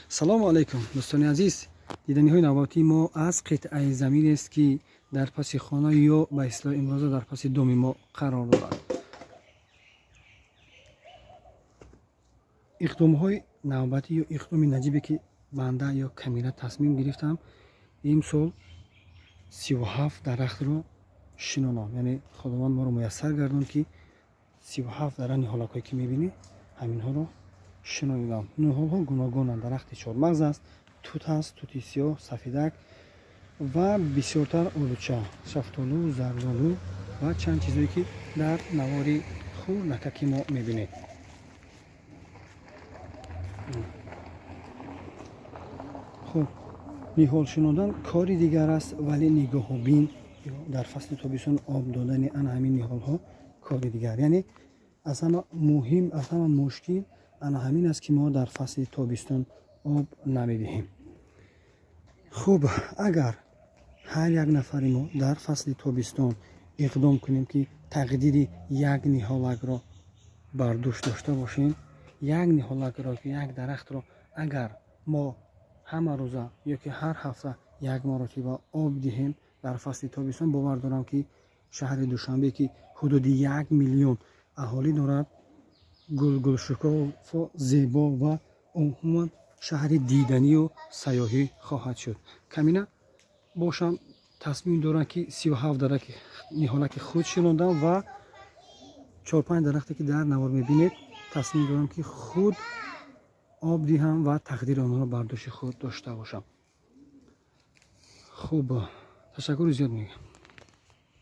Салому алайкум, дӯстони азиз. Диданиҳои навбатии мо аз қитъаи заминест, ки дар паси хона ё ба истилоҳи имрӯза дар паси доми мо қарор дорад. Иқдомҳои навбатӣ ё иқдоми наҷибе, ки банда ё Камила тасмим гирифтам, имсол 37 дарахтро шинонам. Яъне Худованд моро муяссар гардонд, ки 37 дарахт, ниҳолакҳое ки мебинӣ, ҳаминҳоро шинонидам. Ниҳолҳо гуногунанд: дарахти чормағз аст, тут ҳаст, тути сиёҳ, сафедак ва бисёртар олуча, шафтолу, зардолу ва чанд чизое, ки дар навори хурдакаки мо мебинед. Хуб, ниҳол шинондан кори дигар аст, вале нигоҳубин, дар фасли тобистон об додани ана ҳамин ниҳолҳо кори дигар. Яъне аз ҳама муҳим, аз ҳама мушкил ана ҳамин аст, ки мо дар фасли тобистон об намедиҳем. Хуб, агар ҳар як нафари мо дар фасли тобистон иқдом кунем, ки тақдири як ниҳолакро бар дӯш дошта бошем, як ниҳолакро, як дарахтро агар мо ҳама рӯза ё ки ҳар ҳафта як маротиба об диҳем дар фасли тобистон, бовар дорам, ки шаҳри Душанбе, ки ҳудуди 1 миллион аҳолӣ дорад, гулгулшукуфо, зебо ва умуман шаҳри диданию сайёҳӣ хоҳад шуд. Камина бошам тасмим дорам, ки 37 дарахти ниҳолаки худ шинондам ва чор-панҷ дарахте, ки дар навор мебинед, тасмим дорам, ки худ об диҳам ва тақдири онҳоро бар дӯши худ дошта бошам. Хуб, ташаккури зиёд мегӯям.